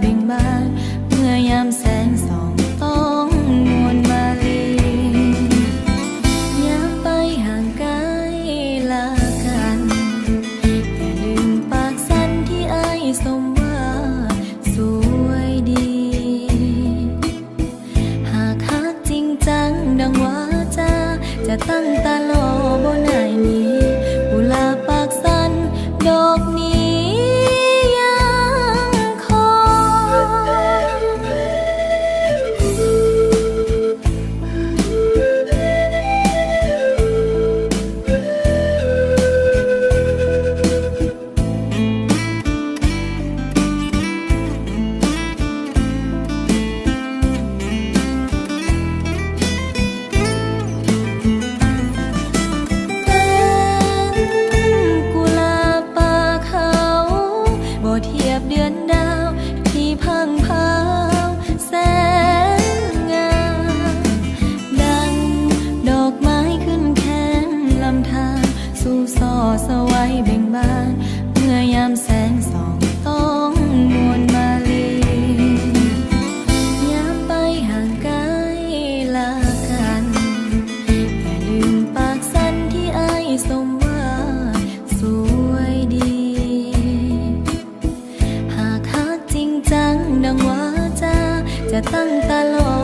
ເບັ່ງບານ ເມື່ອຍາມແສງສ່ອງ ຕ້ອງມ່ວນມາລີ. ຍາມໄປຫ່າງໄກລາກັນ ຢ່າລືມປາກສັນທີ່ອ້າຍຊົມວ່າສວຍດີ. ຫາກຮັກຈິງຈັງດັ່ງວາຈາ ຈະຕັ້ງຕາລໍບໍ່ໜ້າຍໜີ ກຸຫຼາບປາກສັນດອກນີ້ຍັງຄອງ. ເປັນກຸຫຼາບປ່າເຂົາ ບໍ່ທຽບເດືອນດາວທີ່ພັງພາວແສນງາມ. ດັ່ງດອກໄມ້ຂຶ້ນແຄມລຳທານ ສູ່ສໍ່ສະໄຫວເບັ່ງບານ ເມື່ອຍາມແສງສ່ອງ ຕ້ອງມ່ວນມາລີ. ຍາມໄປຫ່າງໄກລາກັນ ຢ່າລືມປາກສັນທີ່ອ້າຍຊົມວ່າສວຍດີ. ຫາກຮັກຈິງຈັງດັ່ງວາຈາ ຈະຕັ້ງຕາລໍ